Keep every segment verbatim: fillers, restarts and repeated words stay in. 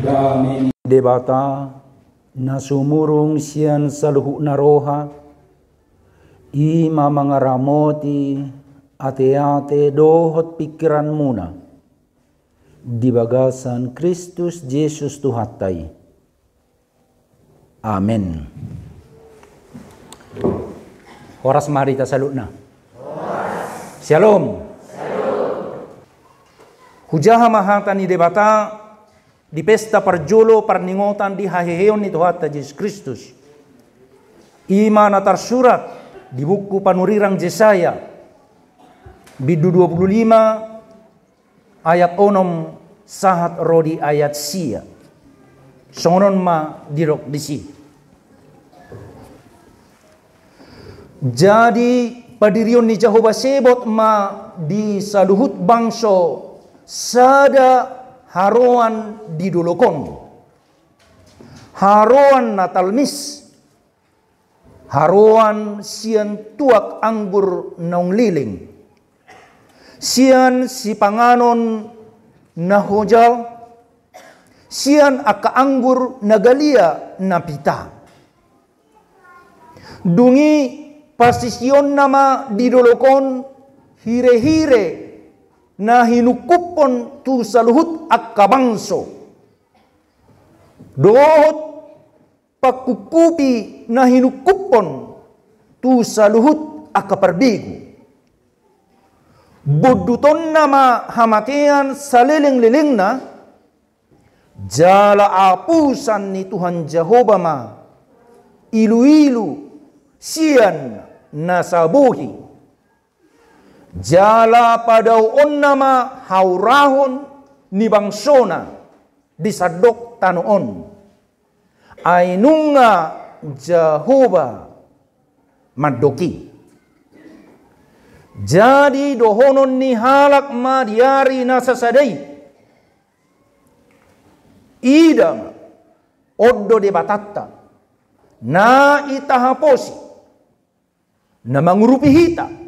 Amin. Debata, na sumurung sian saluhutna roha, i ma mangaramoti ateate dohot pingkiranmuna di bagasan Kristus Jesus Tuhanta i. Amen. Horas ma di hita saluhutna. Syalom. Hujaha ma hata ni Debata di pesta parjolo parningotan di haheheon ni Tuhanta Jesus Kristus. I ma na tarsurat di buku panurirang Jesaya, bindu dua puluh lima, ayat onom sahat ro di ayat sia. Songon on ma didok disi. Jadi, padirion ni Jahowa Sebot ma di saluhut bangso sada haroan di dolok on. Haroan na talmis, haroan sian tuak anggur naung leleng, sian sipanganon na hojal, sian angka anggur na galia na pita. Dung i pasisionna ma di dolok on hirehire na hinungkuphon tu saluhut angka bangso, dohot pangkungkupi na hinungkuphon tu saluhut angka parbegu. Bondutonna ma hamatean salelenglelengna, jala apusan ni Tuhan Jahowa ma iluilu sian na sabohi. Jala padaoonna ma haurahon ni bangsona di sandok tano on. Ai nunga Jahowa mandok i. Jadi dohonon ni halak ma di ari na sasada i: Ida ma, on do Debatanta, na i tahaposi, na mangurupi hita.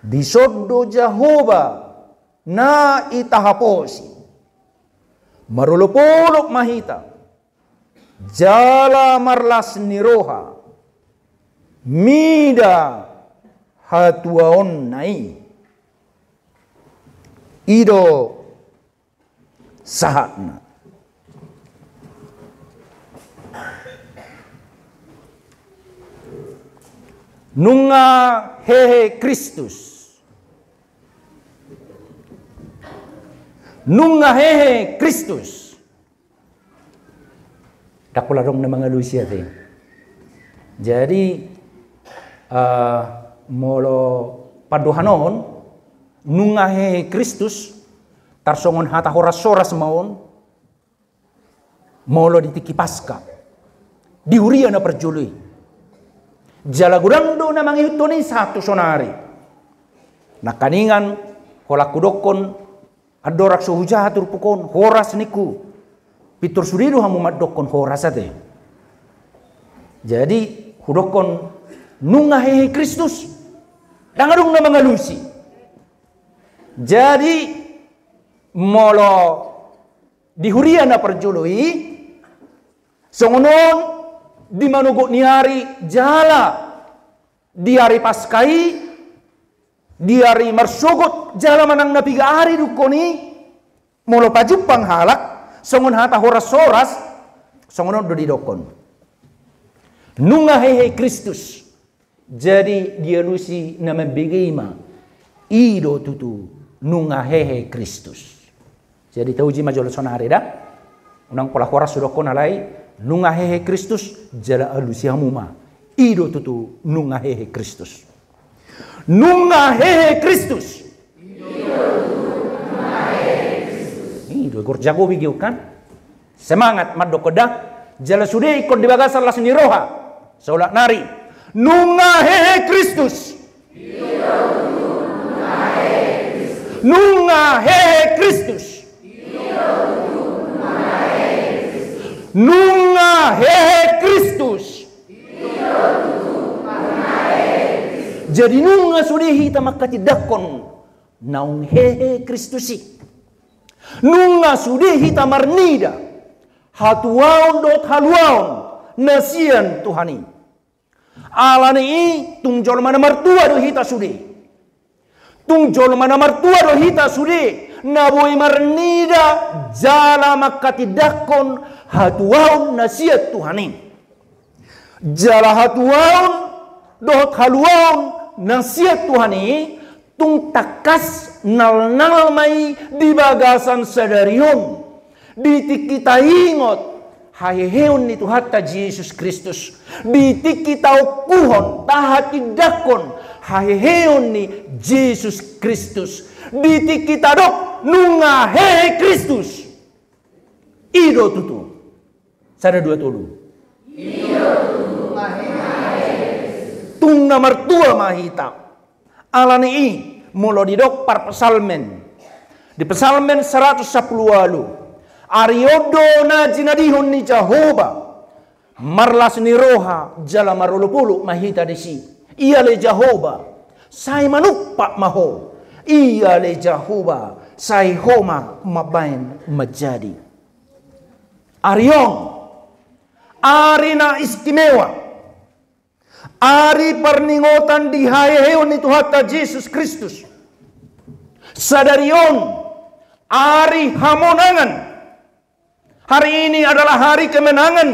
Dison do Jahowa na i tahaposi. Marolopolop ma hita, jala marlas ni roha mida hatuaonna i. I do sahatna. Nunga hehe Kristus. Nunga hehe Kristus. Ndang pola adong na mangalusi ate. Jadi, eh, molo pandohan on, nunga hehe Kristus, tarsongon hata horas-horas ma on, molo di tingki Paska, di huria na parjolo i. Jala godang do na mangihuthon i sahat tu sonari. Nangkaningan, holan hudokkon, andorang so hujaha turpuk on, horas ningku. Pintor sude do hamu mandokkon horas ate. Jadi, hudokkon, nunga hehe Kristus. Ndang adong na mangalusi. Jadi, molo di huria na parjolo i, songon on di manogot ni ari jala di ari Paska i, di ari marsogot jala manang na piga ari dungkon i, molo pajumpang halak, songon hata horas-horas, songon on do didokkon. Nunga hehe Kristus. Jadi dialusi na mambege i ma, i do tutu nunga hehe Kristus. Jadi tauji ma jolo sonari da. Unang pola horas hudokkon alai, nunga hehe Kristus, jala alusi hamu ma. I do tutu nunga hehe Kristus. Nunga hehe Kristus. I do, gorjago bege on kan. Semangat mandokkon da. Jala sude ingkon di bagasan las ni roha. Saulak nari. Nunga hehe Kristus. Nunga hehe Kristus. Nunga hehe Kristus. Jadi nunga sude hita manghatindanghon naung hehe Kristus i. Nunga sude hita marnida hatuaon dohot haluaon na sian Tuhan i. Alani i tung jolma na martua do hita sude. Tung jolma na martua do hita sude, na boi marnida jala mangkatindangkon hatuaon na sian Tuhan i. Jala hatuaon dohot haluaon na sian Tuhan i, tung tangkas nalnal ma i di bagasan sadari on. Di tingki taingot haheheon ni Tuhanta Jesus Kristus, di tingki taokuhon, tahatindangkon haheheon ni Jesus Kristus, di tingki tadok nunga hehe Kristus. I do tutu. Sada, dua, tolu. Tung na martua ma hita. Alani i, molo didok parpsalmen di Psalmen saratus sampulu ualu, ari on do na jinadihon ni Jahowa, marlas ni roha jala marolopolop ma hita disi. Ia ale Jahowa, sai manumpak ma Ho. Ia ale Jahowa, sai Ho ma mambahen manjadi. Ari on, ari na istimewa, ari parningotan di haheheon ni Tuhanta Jesus Kristus. Sadari on ari hamonangan. Hari ini adalah hari kemenangan,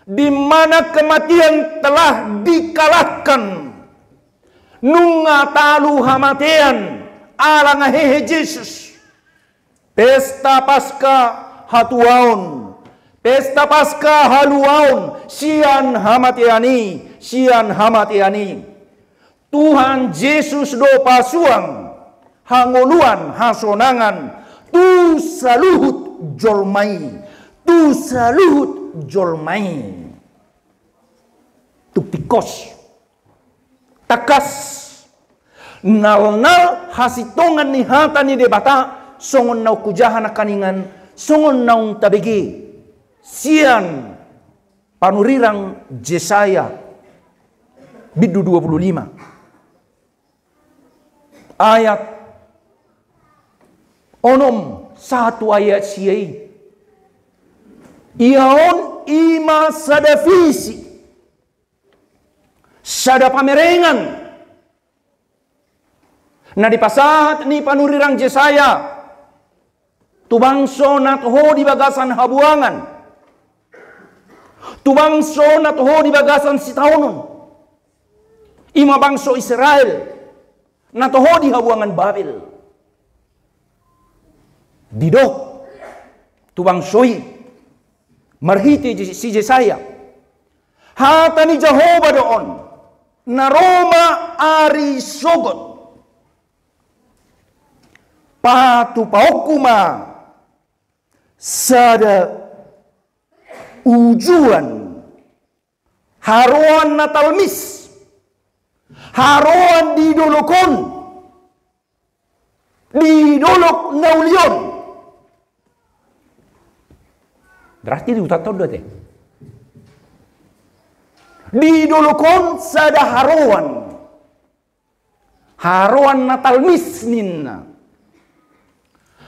di mana kematian telah dikalahkan. Nunga talu hamatean, ala nga hehe Jesus. Pesta Paska hatuaon, Pesta Paska haluaon sian hamatean i, sian hamatean i. Tuhan Jesus do pasuang hangoluan hasonangan tu saluhut jolma i, tu saluhut jolma i. Tung pingkos. Tangkas nalnal hasintongan ni hata ni Debata, songon naung hujaha nangkiningan, songon naung tabege sian panurirang Jesaya bindu dua pulu lima ayat onom sahat tu ayat sia i. Ia on i ma sada visi, sada pamerengan na dipasahat ni panurirang Jesaya tu bangso na toho di bagasan habuangan, tu bangso na toho di bagasan sitaonon, i ma bangso Israel na toho di habuangan Babel. Didok tu bangso i marhite Je-, si Jesaya, hata ni Jahowa do on, na ro ma ari sogot, patupaonku ma sada ujuan, haroan na talmis, haroan di dolok on, di dolok na uli on. Berarti di huta on do ate. Di dolok on sada haroan. Haroan na talmis ninna.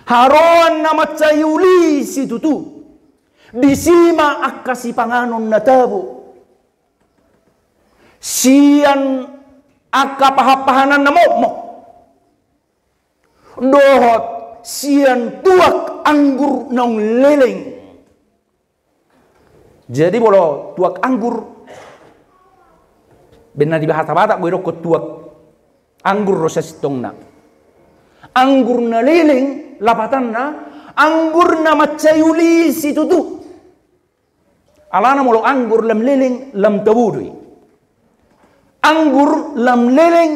Haroan na mansai uli situtu. Disi ma angka sipanganon na tabo sian angka pahanpahanan na mokmok, dohot sian tuak anggur naung leleng. Jadi molo tuak anggur, baen na di bahasa Batak boi dokkon tuak anggur do sasintongna. Anggur na leleng lapatanna, anggur na mansai uli situtu. Alana molo anggur lam leleng, lam tabo do i. Anggur lam leleng,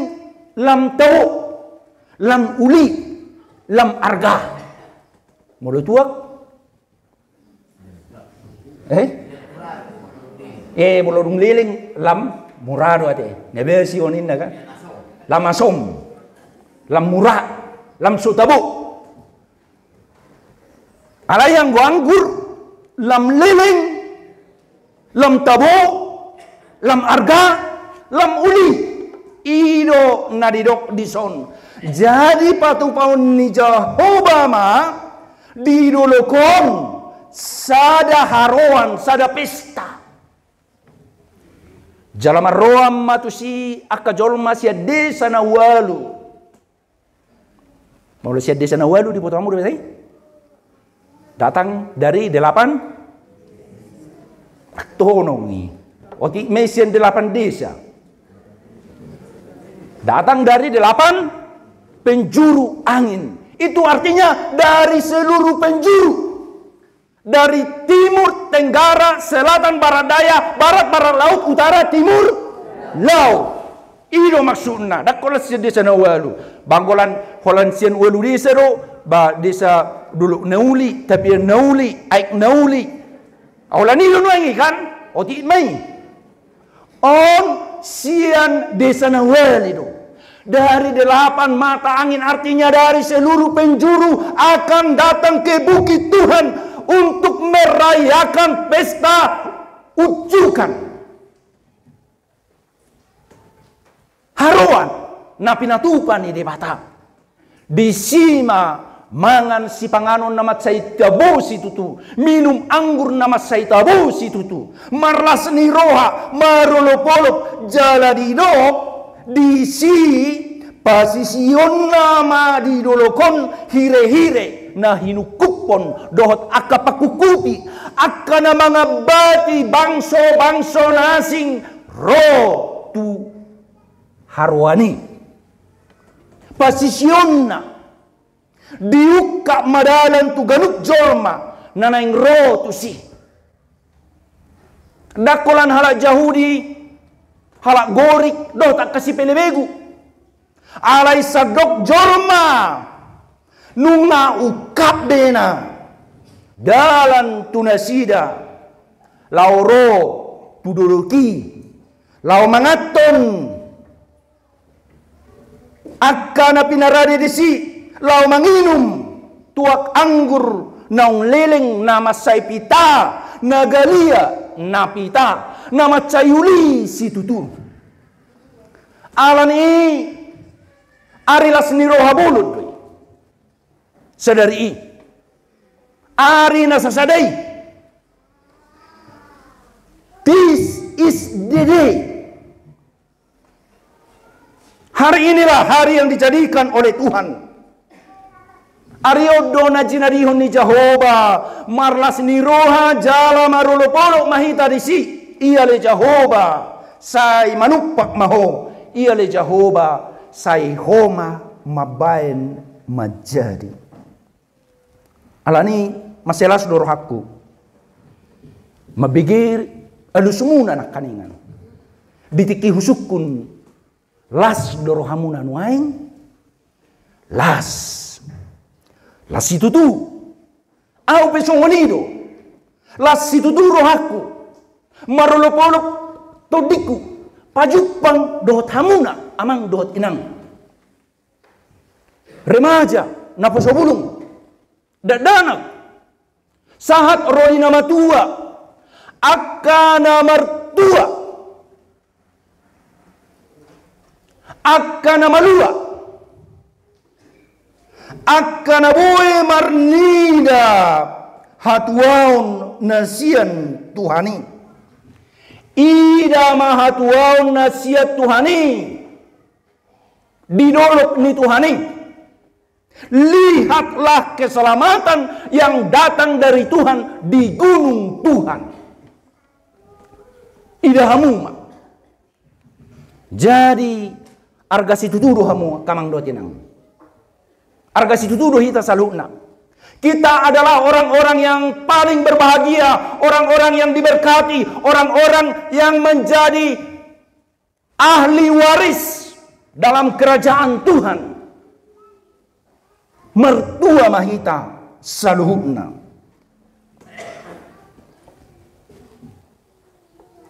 lam tabo, lam uli, lam arga. Molo tuak, eh? Eh, molo dung leleng, lam mura do ate. Na basi on ninna kan? Lam asom, lam mura, lam so tabo. Alai anggo anggur, lam leleng, lam tabo, lam arga, lam uli. I do na didok dison. Jadi patupaon ni Jahowa ma Di dolok on sada haroan, sada pesta. Jala marroan ma tusi angka jolma sian desa na ualu. Molo sian desa na ualu diboto hamu do be sai? Datang dari delapan. Tonong i. Otik ma i sian delapan desa. Datang dari delapan penjuru angin. Itu artinya dari seluruh penjuru. Dari timur, tenggara, selatan, barat daya, barat, barat laut, utara, timur, laut. I do maksudna, ndang holan sian desa na ualu. Ba holan, holan sian ualu desa do, ba desa Dolok na Uli, Tapian na Uli, Aek na Uli. Holan i do nuaeng i kan, otik ma i. On sian desa na ualu do. Dari delapan mata angin, artinya dari seluruh penjuru akan datang ke bukit Tuhan untuk merayakan pesta unjukan. Haroan na pinatupa ni Debata. Disi ma mangan sipanganon na mansai tabo situtu, minum anggur na mansai tabo situtu, marlas ni roha, marolopolop, jala didok, disi pasisionna ma di dolok on hirehire na hinungkuphon dohot angka pangkungkupi, angka na mangambati bangso-bangso na asing ro tu haroan i. Pasisionna diungkap ma dalan tu ganup jolma na naeng ro tusi. Ndang holan halak Jahudi, halak Gorik, dohot angka sipelebegu. Alai sandok jolma nunga ungkap bena dalan tu nasida laho ro tu dolok i, laho manganhon angka na pinarade disi, laho manginum tuak anggur naung leleng na mansai pita, na galia na pita, na mansai uli situtu. Alani i ari las ni roha bolon do i sadari i. Ari na sasada i. This is the day. Hari inilah hari yang dijadikan oleh Tuhan. Ari on do na jinadihon ni Jahowa, marlas ni roha jala marolopolop ma hita disi. Ia ale Jahowa, sai manumpak ma Ho. Ia ale Jahowa, sai Ho ma mambahen manjadi. Alani i, mansai las do rohangku mambege alusmuna nangkaningan. Di tingki husungkun, las do rohamuna nuaeng? Las. Las situtu. Ahu pe songon i do. Las situtu rohangku. Marolopolop tondingku. Pajumpang dohot hamuna, amang dohot inang. Remaja, naposo bulung, dakdanak, sahat ro di na matua, angka na martua, angka na malua, angka na boi marnida hatuaon na sian Tuhan i. Ida ma hatuaon na sian Tuhan i di dolok ni Tuhan i. Lihatlah keselamatan yang datang dari Tuhan di gunung Tuhan. Ida hamu ma. Jadi, arga situtu do hamu, angka amang dohot inang. Arga situtu do hita saluhutna. Kita adalah orang-orang yang paling berbahagia, orang-orang yang diberkati, orang-orang yang menjadi ahli waris dalam kerajaan Tuhan. Martua ma hita saluhutna.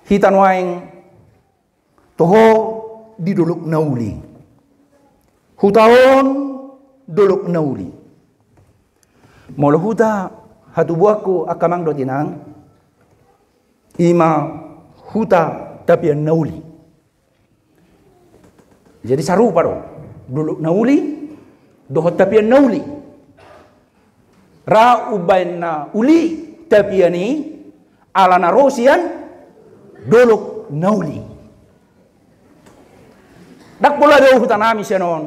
Hita nuaeng toho di dolok na uli. Huta on dolok na uli. Molo huta hatubuanku, angka amang dohot inang, i ma huta tapian na uli. Jadi sarupa do dolok na uli dohot tapian na uli. Ra umbahen na uli tapian i, ala na ro sian dolok na uli. Ndang pola do huta nami sian on.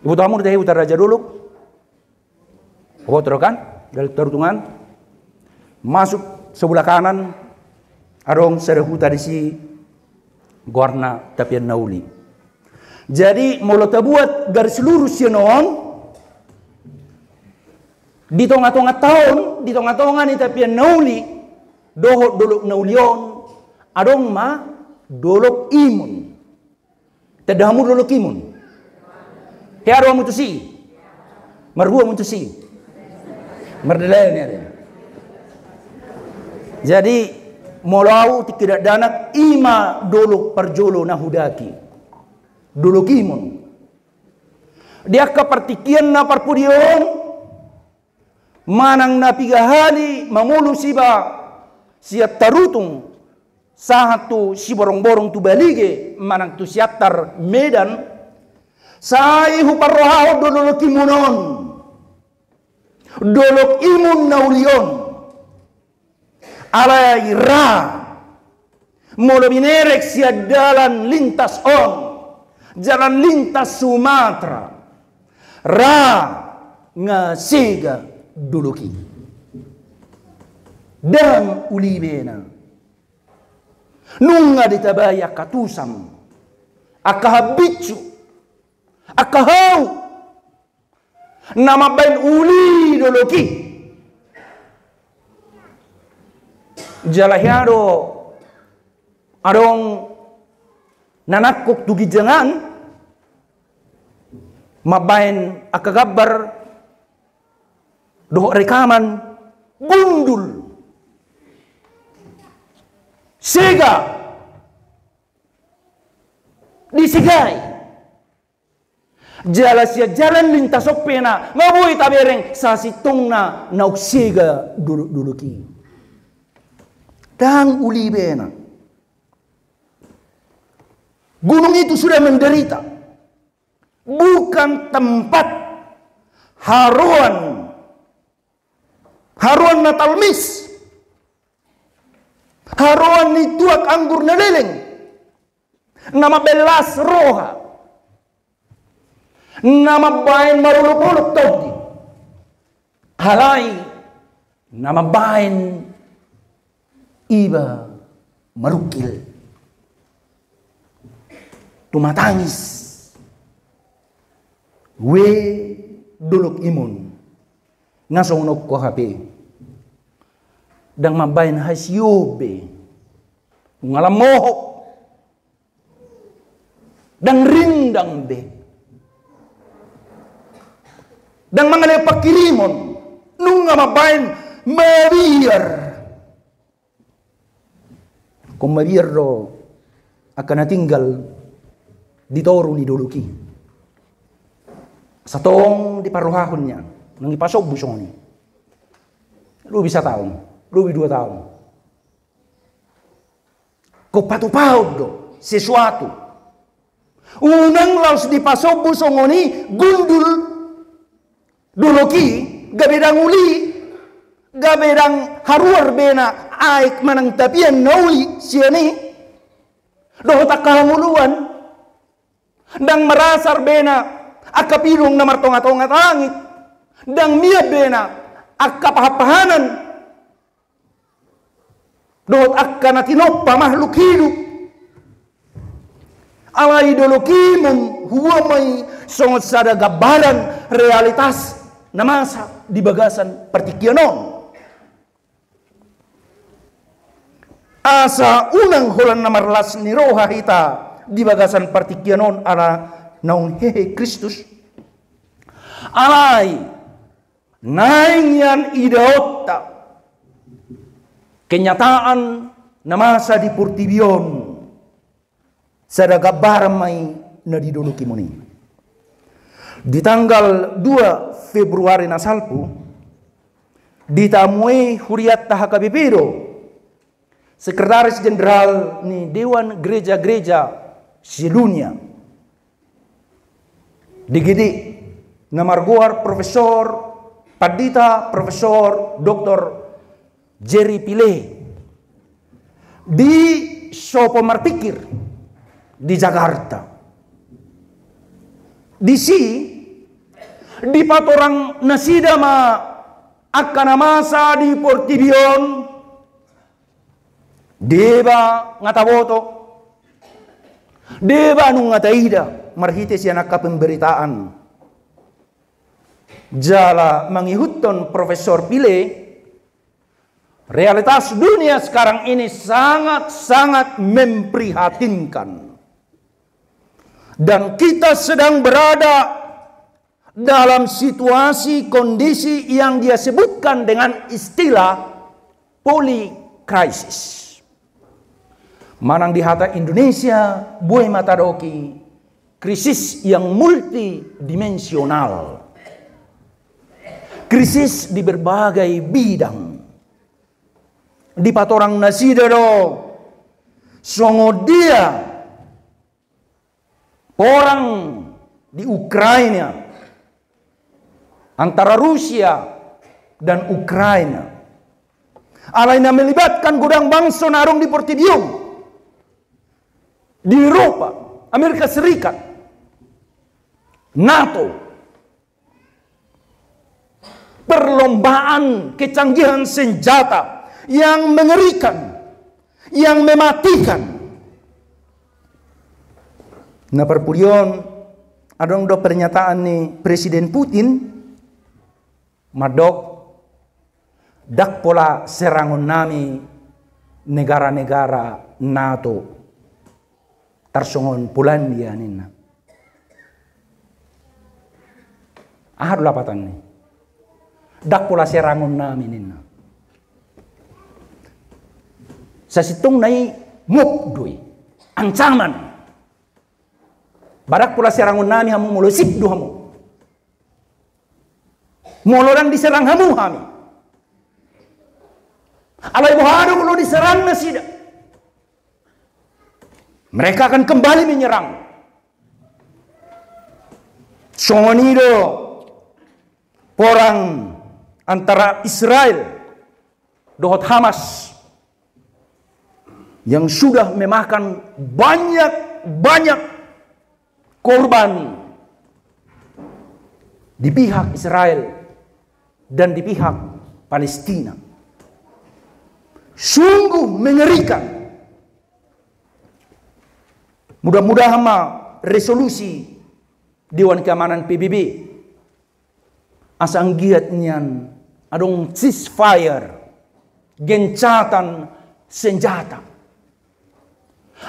Iboto hamu do tahe huta raja dolok? Hot do kan? Dari Tarutungan. Masuk sebelah kanan, adong sada huta disi, goarna Tapian na Uli. Jadi molo tabuat garis lurus sian on, di tonga-tonga ta on, di tonga-tonga ni Tapian na Uli dohot dolok na uli on, adong ma Dolok Imun. Tanda hamu Dolok Imun? Hea do hamu tusi? Marhua hamu tusi? Mardalani ate. Jadi molo au tingki dakdanak, i ma dolok parjolo na hudaki, Dolok Imun. Di angka partingkian na parpudi on, manang na piga hali mamolus iba sian Tarutung sahat tu Siborongborong tu Balige, manang tu Siantar Medan, sai huparrohahon do Dolok Imun on, Dolok Imun na uli on. Alai ra, molo binereng sian dalan lintas on, jalan lintas Sumatera, ra nga sega dolok i. Ndang uli ibana. Nunga ditabai angka tusam, angka hambinsu, angka hau, na mambahen uli dolok i. Jala hea do adong na nangkok tu ginjang an mambahen angka gambar dohot rekaman gundul, sega, disegai. Jala sian jalan lintas on pe na nga boi tabereng sasintongna naung sega dolok-dolok i. Ndang uli ibana. Gunung itu sudah menderita. Bukan tempat haroan, haroan na talmis, haroan ni tuak anggur na leleng, na mambahen las roha, na mambahen marolopolop tondi. Alai na mambahen iba marungkil, tumatangis. Ue Dolok Imun, nga songon on ho hape. Ndang mambahen hasion be, nunga lam mohop, ndang rindang be, ndang mangalean pangkirimon, nunga mambahen mabiar. Ingkon mabiar do angka na tinggal di toru ni dolok i. Satong diparrohahon nian, nunga dipasombu songon i. Lobi sataon, lobi dua taon. Ingkon patupahon do sesuatu. Unang laos dipasombu songon i gundul dolok i, gabe ndang uli, gabe ndang haruar be na aek manang tapian na uli sian i, dohot angka hangoluan. Ndang marasar be na angka pilung na martonga-tonga langit, ndang mian be na angka pahan-pahanan dohot angka na tinompa makhluk hidup. Alai Dolok Imun huboan ma i songon sada gambaran realitas na masa di bagasan partingkian on. Asa unang holan na marlas ni roha hita di bagasan partingkian on ala naung hehe Kristus. Alai naeng nian idaonta kenyataan na masa di portibi on, sada gambaran ma i na di Dolok Imun i. Di tanggal dua Februari na salpu, ditamue hurianta H K B P do Sekretaris Jenderal ni Dewan Gereja-Gereja Sedunia, D G D, na margoar Profesor, Pandita Profesor Doktor Jerry Pillay di Sopo Marpikir di Jakarta. Disi dipatorang nasida ma angka na masa di portibi on. Deba nga taboto, deba nunga taida marhite sian angka pemberitaan. Jala mangihuthon Profesor Pillay, realitas dunia sekarang ini sangat-sangat memprihatinkan. Dan kita sedang berada dalam situasi kondisi yang dia sebutkan dengan istilah polikrisis. Manang di hata Indonesia, boi ma tadoki krisis yang multidimensional. Krisis di berbagai bidang. Dipatorang nasida do songon dia porang di Ukraina, antara Rusia dan Ukraina. Alai na melibatkan godang bangso na adong di portibi on, di Eropa, Amerika Serikat, nato. Perlombaan kecanggihan senjata yang mengerikan, yang mematikan. Na parpudi on, adong do pernyataan ni Presiden Putin, mandok, ndang pola serangon nami negara-negara nato. Tarsongon Polandia ninna. Aha do lapatan ni? Ndang pola serangon nami ninna. Sasintongna i mop do i. Ancaman. Ba ndang pola serangon nami hamu molo sip do hamu. Molo ndang diserang hamu hami. Alai boha do molo diserang nasida? Mereka akan kembali menyerang. Songon i do porang antara Israel dohot Hamas yang sudah memakan banyak-banyak korban di pihak Israel dan di pihak Palestina. Sungguh mengerikan. Mudah-mudahan ma resolusi Dewan Keamanan P B B asa anggiat nian adong ceasefire, gencatan senjata.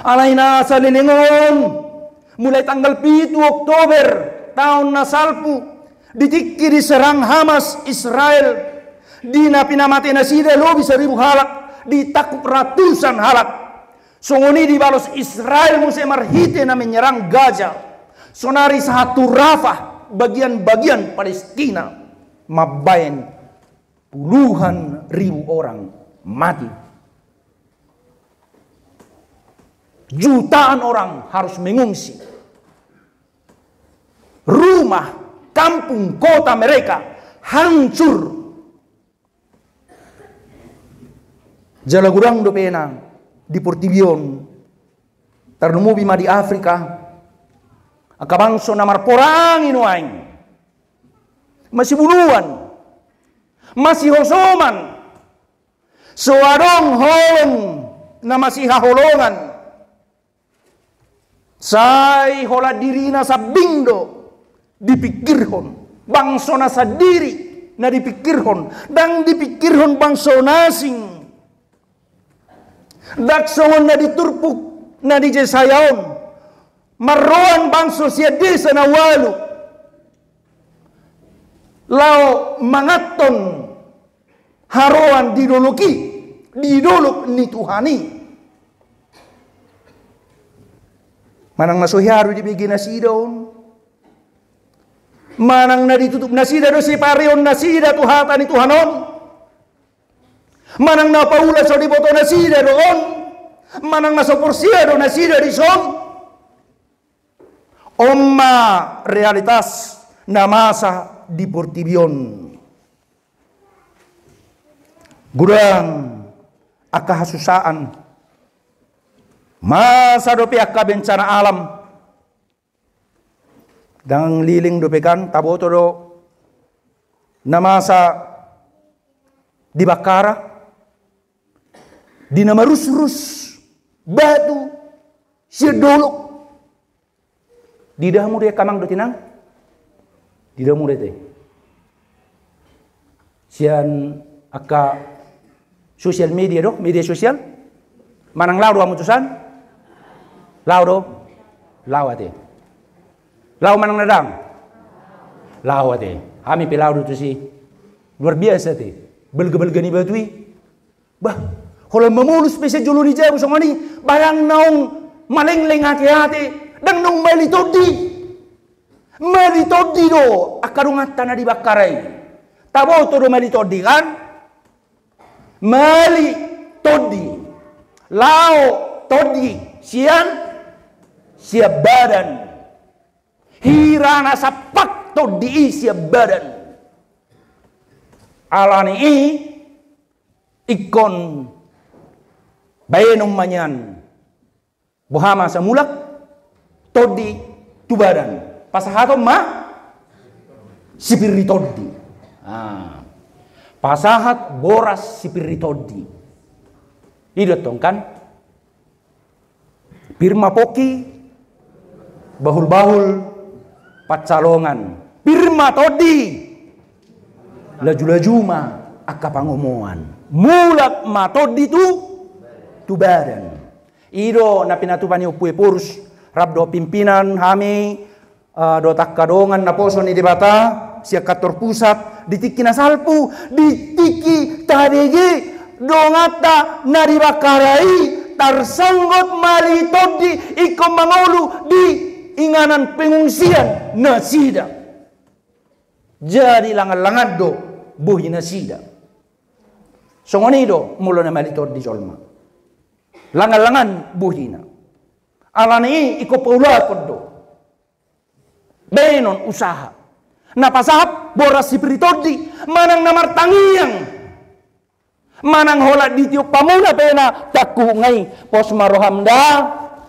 Alai na saleleng on, mulai tanggal pitu Oktober taon na salpu, di tingki diserang Hamas Israel, di na pinamate nasida lobi saribu halak, ditangkup ratusan halak. Songon i dibalos Israel muse marhite na menyerang Gaza. Sonari sahat tu Rafah, bagian-bagian Palestina, mambaen puluhan ribu orang mati. Jutaan orang harus mengungsi. Rumah, kampung, kota mereka hancur. Jala godang dope na di portibi on, tarlumobi ma di Afrika, angka bangso na marporang i nuaeng. Masibunuan, masihosoman, so adong holong na masihaholongan. Sai holan dirina sambing do dipikirhon, bangsona sandiri na dipikirhon, ndang dipikirhon bangso na asing. Ndang songon na di turpuk na di Jesaya on, marroan bangso sian desa na ualu laho manganhon haroan di dolok i, di dolok ni Tuhan i. Manang na so hea do dibege nasida on? Manang na ditutup nasida do sipareon nasida tu hata ni Tuhan on? Manang na paula so diboto nasida do on? Manang na so porsea do nasida dison? On ma realitas na masa di portibi on. Godang angka hasusaan, masa dope angka bencana alam. Ndang leleng dope kan, taboto do na masa di Bakkara, di na marusrus batu sian dolok. Diida hamu do i, angka amang dohot inang? Diida hamu do i? Sian angka sosial media do, media sosial. Manang laho do hamu tusan? Laho do? Laho ate. Laho manang na ndang? Laho ate. Hami pe laho do tusi. Luar biasa ate. Balga-balga ni batu i. Bah, holan mamolus pe sian jolo ni jabu songon i, barang naung malengleng ateate, ndang naung mali tondi. Mali tondi do angka donganta na di Bakkara i. Taboto do mali tondi kan? Mali tondi. Laho tondi sian, sian badan. Hira na sampak tondi i sian badan. Alani i ingkon baenon ma nian. Boha ma asa mulak tondi tu badan? Pasahaton ma sipir ni tondi. Ah. Pasahat boras sipir ni tondi. I do tong kan? Pir ma pongki, bahul-bahul pansalongan. Pir ma tondi, laju-laju ma angka pangomoan. Mulak ma tondi tu, tu badan. I do na pinatupa ni Ompu Ephorus rap dohot pimpinan hami, eh, dohot angka dongan naposo ni Debata sian kantor pusat, di tingki na salpu, di tingki tabege donganta na di Bakkara i, tarsonggot mali tondi ingkon mangolu di inganan pengungsian nasida. Jadi langan-langan do bohi nasida. Songon i do molo na mali tondi jolma, langan-langan bohina. Alani i ingkon paulakon do. Baenon usaha. Na pasahat boras sipir ni tondi, manang na martangiang, manang holan ditiop hamuna pe na tangkuhuk nga i, pos ma roham da,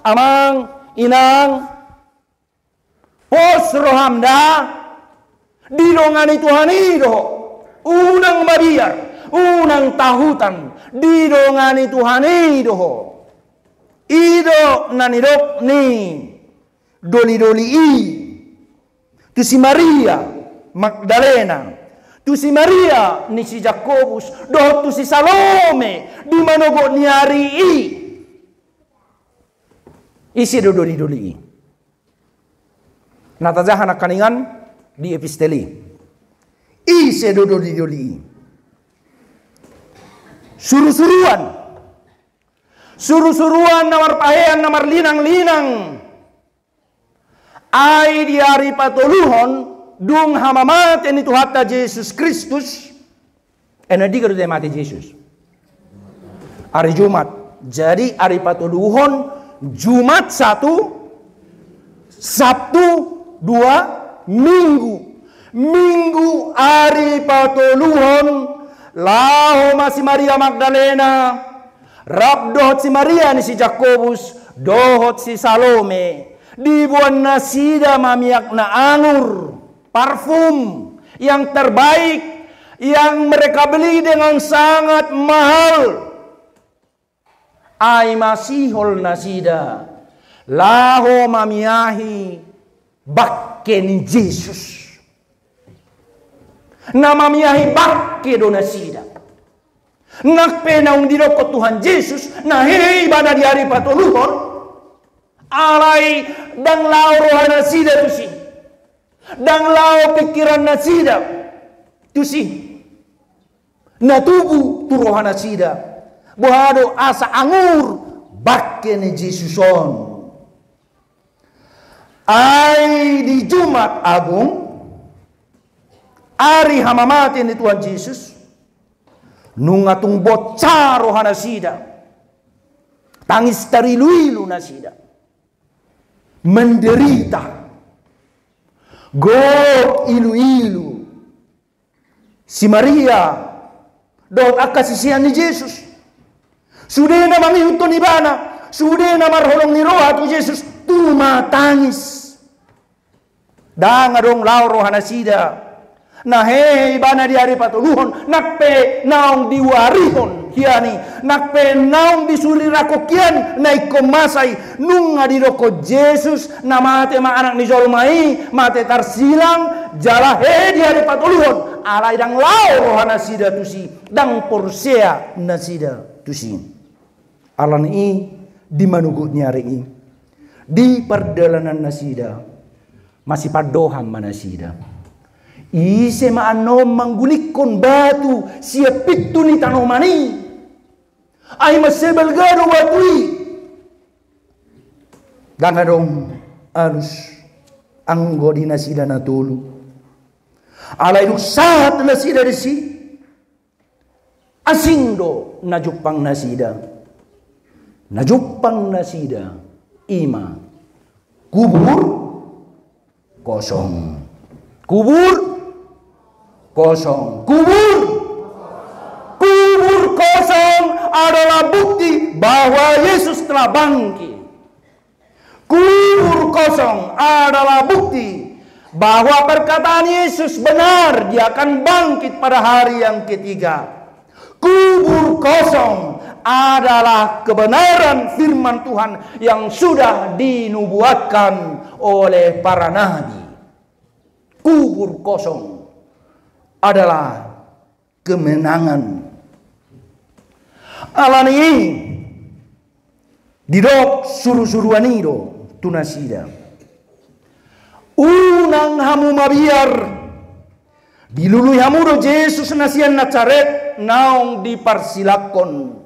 amang, inang. Pos roham da, didongani Tuhan i do ho. Unang mabiar, unang tahutan, didongani Tuhan i do ho. I do na nidok ni doli-doli i tu si Maria Magdalena, tu si Maria ni si Jakobus, dohot tu si Salome di manogot ni ari i. Ise do doli-doli i? Na tajaha nangkaningan di epistel i. Ise do doli-doli i? Suru-suruan. Suru-suruan na marpahean na marlinang-linang. Ai di ari patoluhon dung hamamate ni Tuhanta Jesus Kristus. Eh, na dia do mate Jesus? Ari Jumat. Jadi ari patoluhon, Jumat satu, Sabtu dua, Minggu. Minggu ari patoluhon, laho ma si Maria Magdalena, rap dohot si Maria ni si Jakobus, dohot si Salome. Diboan nasida ma miak na anggur, parfum yang terbaik, yang mereka beli dengan sangat mahal. Ai masihol nasida, laho mamiahi bangke ni Jesus. Na mamiahi bangke do nasida. Nang pe naung didokkon Tuhan Jesus na hehe ibana di ari patoluhon, alai ndang laho roha nasida tusi. Ndang laho pingkiran nasida tusi. Na tubu tu roha nasida, boha do asa anggur bangke ni Jesus on. Ai di Jumat Agung, ari hamamate ni Tuhan Jesus, nunga tung bocca roha nasida, tangis tarilu-ilu nasida, menderita, Gok iluilu si Maria dohot angka sisean ni Jesus. Sude na mangihuthon ibana, sude na marholong ni roha tu Jesus, tumatangis. Ndang adong lao rohanasida na hehe ibana di ari patoluhon, nang pe naung diwarihon hian i, nang pe naung disurirakon hian na ingkon masa i. Nunga didokkon Jesus, na mate ma Anak ni jolma i, mate tarsilang, jala hehe di ari patoluhon, alai ndang lao rohanasida tusi, ndang porsea nasida tusi. Alani i, di manogot ni ari i, di pardalanannasida, masipandohan ma nasida. Ise ma annon manggulingkon batu sian pintu ni tanoman i? Ai mansai balga do batu i. Ndang adong alus anggo di nasida na tolu. Alai dung sahat nasida disi, asing do na jumpang nasida. Na jumpang nasida i ma kubur kosong. Kubur kosong. Kubur. Kubur kosong adalah bukti bahwa Yesus telah bangkit. Kubur kosong adalah bukti bahwa perkataan Yesus benar, Dia akan bangkit pada hari yang ketiga. Kubur kosong adalah kebenaran firman Tuhan yang sudah dinubuatkan oleh para nabi. Kubur kosong adalah kemenangan. Alani i, didok surusuruan i do tu nasida: Unang hamu mabiar. Dilului hamu do Jesus na sian Nasaret naung diparsilangkon.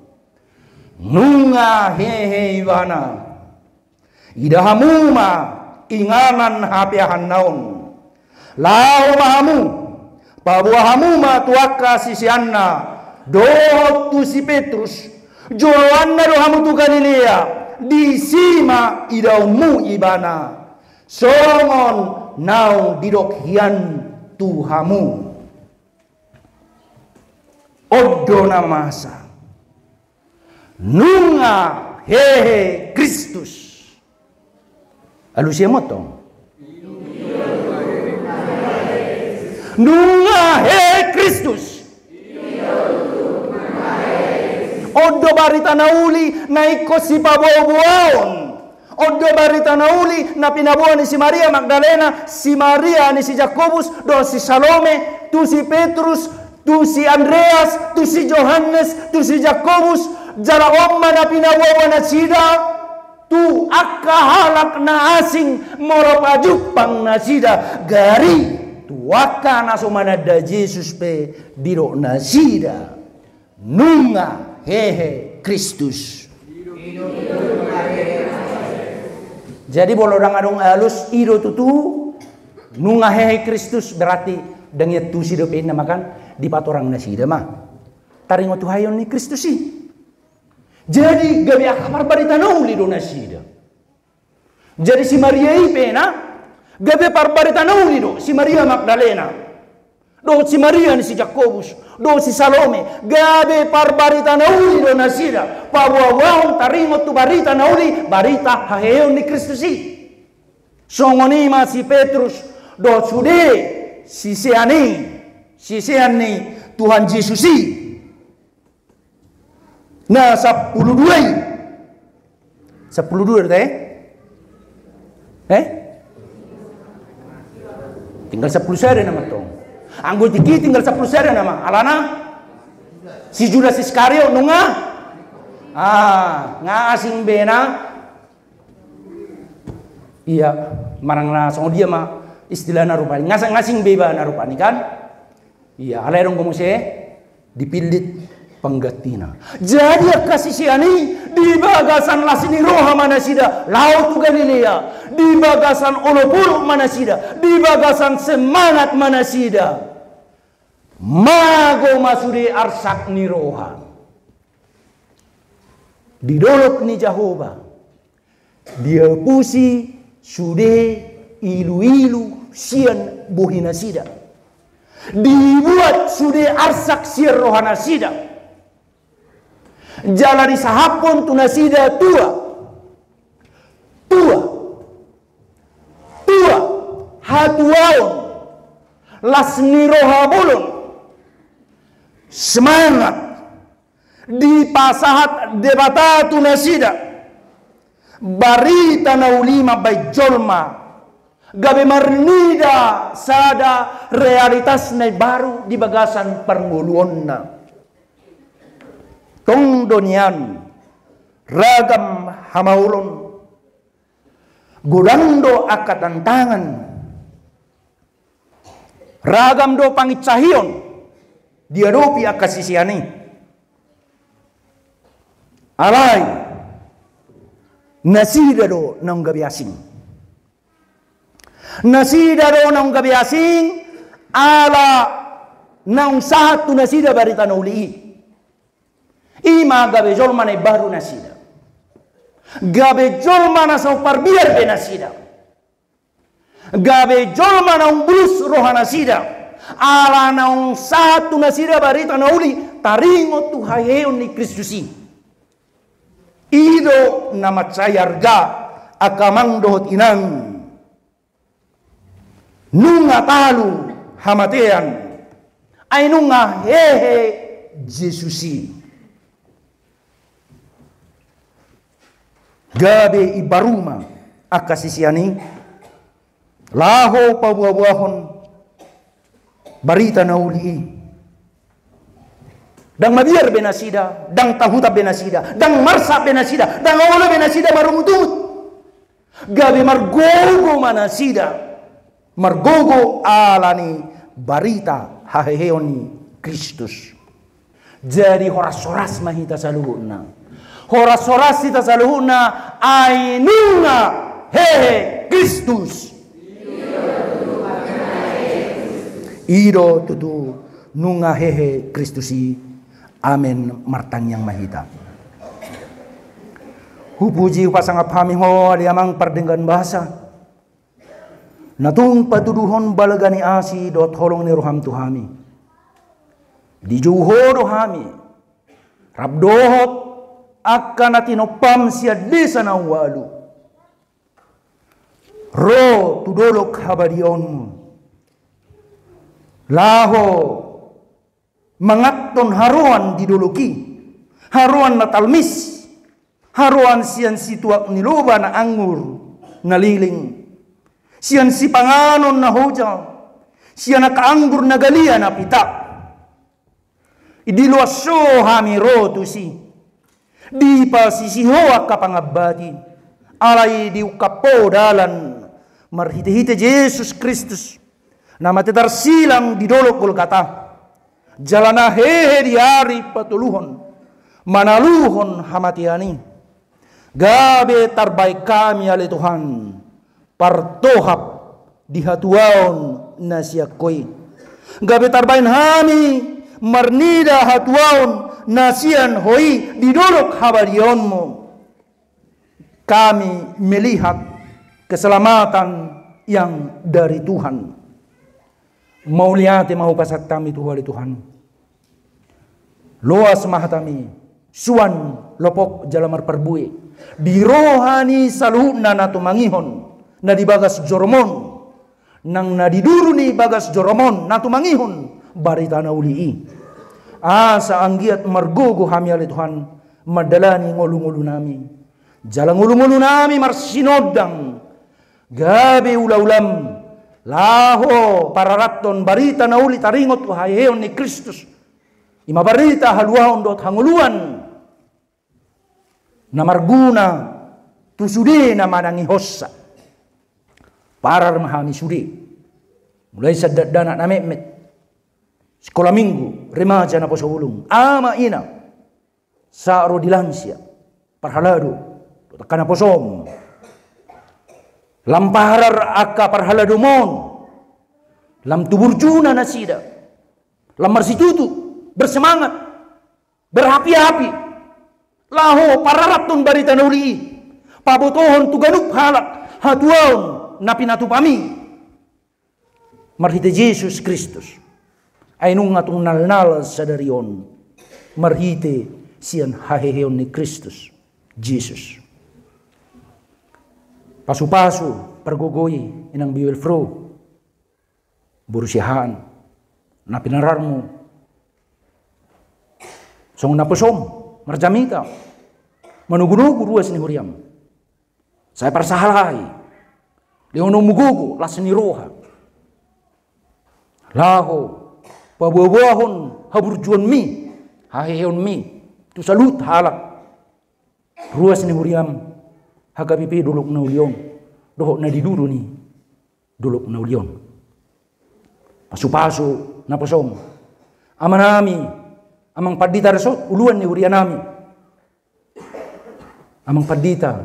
Nunga hehe ibana. Ida hamu ma inganan hapeahanna on. Laho ma hamu, paboa hamu ma tu angka siseanna dohot tu si Petrus. Joloanna do hamu tu Galilea, disi ma idaonmu ibana, songon naung didok hian tu hamu. On do na masa. Nunga hehe Kristus. Alusi hamu tong. Nunga hehe Kristus. On do barita na uli na ingkon sipaboaboaon. On do barita na uli na pinaboa ni si Maria Magdalena, si Maria ni si Jakobus, dohot si Salome, tu si Petrus, tu si Andreas, tu si Johannes, tu si Jakobus, jala on ma na pinaboaboa nasida tu angka halak na asing molo pajumpang nasida, gari tu angka na so mananda Jesus pe didok nasida: Nunga hehe Kristus. Jadi molo ndang adong alus i do tutu, nunga hehe Kristus, berarti ndang iantusi dope inna, makan dipatorang nasida ma taringot tu haheheon ni Kristus i. Jadi gabe angka parbarita na uli do nasida. Jadi si Maria i pe na gabe parbarita na uli do, si Maria Magdalena dohot si Maria ni si Jakobus dohot si Salome, gabe parbarita na uli do nasida, paboaboahon taringot tu barita na uli, barita haheheon ni Kristus i. Songon i ma si Petrus dohot sude sisean i, sisean ni Tuhan Jesus i. Na sampulu dua i. Sampulu dua do, eh? Eh? Tinggal sampulu sada nama tong. Anggo tingki tinggal sampulu sada nama. Alana? Si Judas Iskariot nunga? Ah, nga asing be na. Ia, manang na songon dia ma istilahna rupani. Nga asing, nga asing be ibana rupani kan? Ia, alai adong do muse dipillit panggantina. Jadi angka sisean i di bagasan las ni roha ma nasida laho tu Galilea, di bagasan olopolop ma nasida, di bagasan semangat ma nasida. Mago ma sude arsak ni roha di dolok ni Jahowa. Diapusi sude iluilu sian bohi nasida. Dibuat sude arsak sian roha nasida. Jala disahaphon tu nasida tua. Tua. Tua. Hatuaon. Las ni roha bolon. Semangat. Dipasahat Debata tu nasida barita na uli mambahen jolma, gabe marnida sada realitas na baru di bagasan parngoluonna. Tong do nian ragam hamaolon, godang do angka tantangan, ragam do panginsahion diadopi angka sisean i. Alai nasida do naung gabe asing. Nasida do naung gabe asing, ala naung sahat tu nasida barita na uli i. I ma gabe jolma na imbaru nasida. Gabe jolma na so parbiar be nasida. Gabe jolma naung bulus roha nasida, ala naung sahat tu nasida barita na uli taringot tu haheheon ni Kristus i. I do na mansai arga angka amang dohot inang. Nunga talu hamatean, ai nunga hehe Jesus i. Gabe imbaru ma angka sisean i laho paboaboahon barita na uli i. Ndang mabiar be nasida, ndang tahutan be nasida, ndang marsak be nasida, ndang olo be nasida marungutungut. Gabe margogo ma nasida. Margogo ala ni barita haheheon ni Kristus. Jadi horas-horas ma hita saluhutna. Horas-horas hita saluhutna, ai nunga hehe Kristus. I do tutu nunga hehe Kristus i. Amen. Martangiang ma hita. Hupuji hupasangap hami Ho ale Amang pardenggan basa, na tung patuduhon balga ni asi dohot holong ni roham tu hami. Dijou Ho do hami rap dohot angka na tinompam sian desa na ualu ro tu dolok habadiaonmu, laho manganhon haroan di dolok i, haroan na talmis, haroan sian situak ni loba na anggur na leleng, sian sipanganon na hojal, sian angka anggur na galia na pitap. Diloas Ho hami ro tusi. Dipasisi Ho angka pangambat i. Alai diungkap Ho dalan marhitehite Jesus Kristus na mate tarsilang di dolok Golgata, jala na hehe di ari patoluhon manaluhon hamatean i. Gabe tarbaen hami ale Tuhan partohap di hatuaon na sian Ho i. Gabe tarbaen hami marnida hatuaon na sian Ho i di dolok habadiaonmu. Kami melihat keselamatan yang dari Tuhan. Mauliate ma hupasahat hami tu Ho ale Tuhan. Loas ma hatami, suan, lopok jala marparbue di roha ni saluhutna na tumangihon na di bagas joroMon, nang na di duru ni bagas joroMon na tumangihon barita na uli i. Asa anggiat margogo hami ale Tuhan mandalani ngolungolunami. Jala ngolungolunami marsinondang gabe ulaulam laho pararathon barita na uli taringot tu haheheon ni Kristus. I ma barita haluaon dohot hangoluan na marguna tu sude na manangihonsa. Parar ma hami sude, mulai sian dakdanak na metmet, sikola minggu, remaja, naposo bulung, ama ina, sahat ro di lansia, parhalado dohot angka naposom. Lam parar angka parhaladoMon, lam tu burjuna nasida, lam marsitutu, bersemangat, berapi-api laho pararathon barita na uli i, pabotohon tu ganup halak hatuaon na pinatupami. marhite Jesus Kristus. Ai nunga tung nalnal sadari on marhite sian haheheon ni Kristus Jesus. Pasupasu pargogoi, inang Biwel Fru, boru Siahaan, na pinararmu songon naposom marjamita, manogunogu ruas ni huriam. Sai parsahalai, lehononmu gogo, las ni roha, laho paboaboahon haburjuonmi, haheheonmi tu saluhut halak. Ruas ni huriam, H K B P Dolok Na Uli On, dohot na di duru ni Dolok Na Uli On. Pasupasu naposom, amanami, amang pandita resort, uluan ni hurianami, amang pandita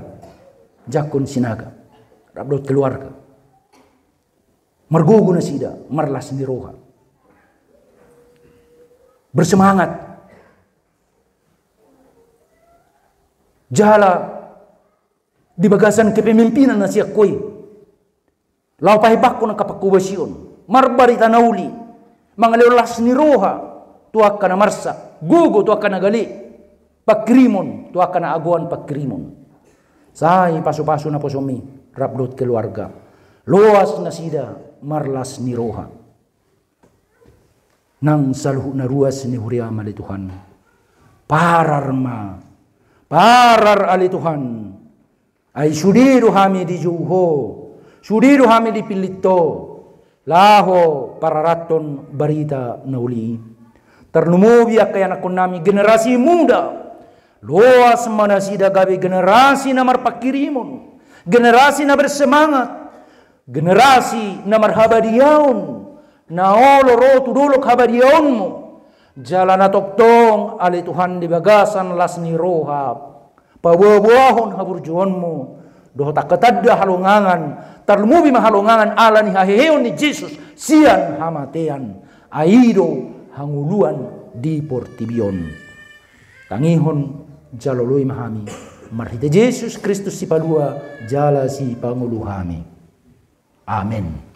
Jakon Sinaga, rap dohot keluarga. Margogo nasida, marlas ni roha, bersemangat. Jala di bagasan kepemimpinan na sian ho i, laho pahebakkon angka pangkobasion, marbarita na uli, mangalehon las ni roha tu angka na marsak, gogo tu angka na gale, pangkirimon tu angka na agoan pangkirimon. Sai pasupasu naposom i rap dohot keluarga, loas nasida, marlas ni roha. Nang saluhut na ruas ni huriam ale Tuhan, parar ma, parar ale Tuhan. Ai sude do hami dijou ho, sude do hami dipillit ho, laho pararathon barita na uli i. Tarlumobi angka ianakkonnami generasi muda, loas ma nasida gabe generasi na marpangkirimon, generasi na bersemangat, generasi na marhabadiaon, na olo ro tu dolok habadiaonmu, jala na tongtong ale Tuhan di bagasan las ni roha, paboaboahon haburjuonmu, dohot angka tanda halongangan, tarlumobi ma halongangan ala ni haheheon ni Jesus sian hamatean, ai i do hangoluan di portibi on. Tangihon jala oloi ma hami, marhite Jesus Kristus Sipalua jala Sipangolu hami. Amen.